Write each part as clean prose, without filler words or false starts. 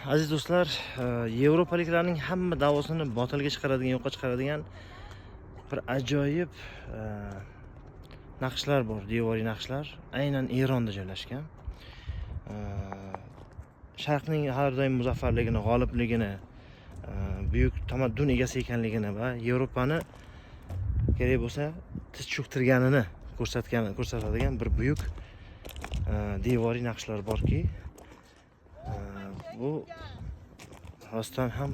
Aziz do'stlar, yevropaliklarning hamma da'vosini botilga chiqaradigan, yo'qqa chiqaradigan bir ajoyib naqshlar bor, devoriy naqshlar. Aynan Eronda joylashgan. Sharqning har doim muzaffarligini, g'olibligini, buyuk tamaddun egasi ekanligini va Yevropani kerak bo'lsa tiz cho'ktirganini ko'rsatadigan bir buyuk devoriy naqshlar borki, bu rostdan ham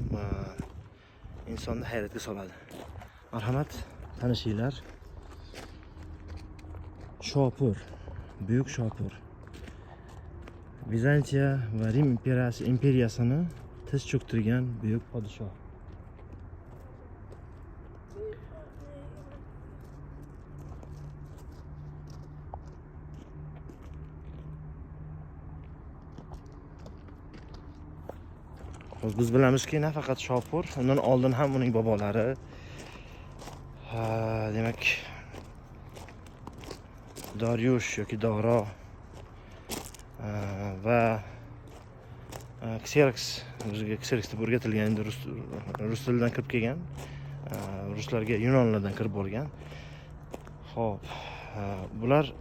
insonni hayratga soladi. Marhamat, tanishinglar. Shopur, buyuk Shopur. Vizantiya va Rim imperiyasini tiz cho'ktirgan buyuk podshoh. Hozir biz bilamizki, nafaqat Shopur, undan oldin ham uning bobolari, demak, Doryush yoki Doro va Kserks, bizga Kserks deb o'rgatilgan, endi rus tilidan kirib kelgan, ruslarga yunonlardan kirib borgan. Xo'p, bular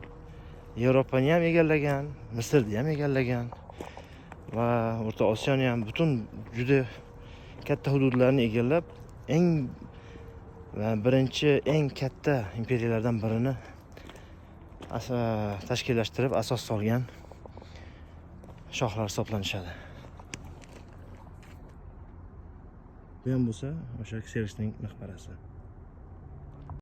Yevropani ham egallagan, Misrni ham egallagan va O'rta Osiyoni ham, butun juda katta hududlarni egallab, eng va birinchi eng katta imperiyalardan birini tashkillashtirib asos solgan shohlar hisoblanishadi. Bu ham bo'lsa o'sha Kserksning maqbarasi.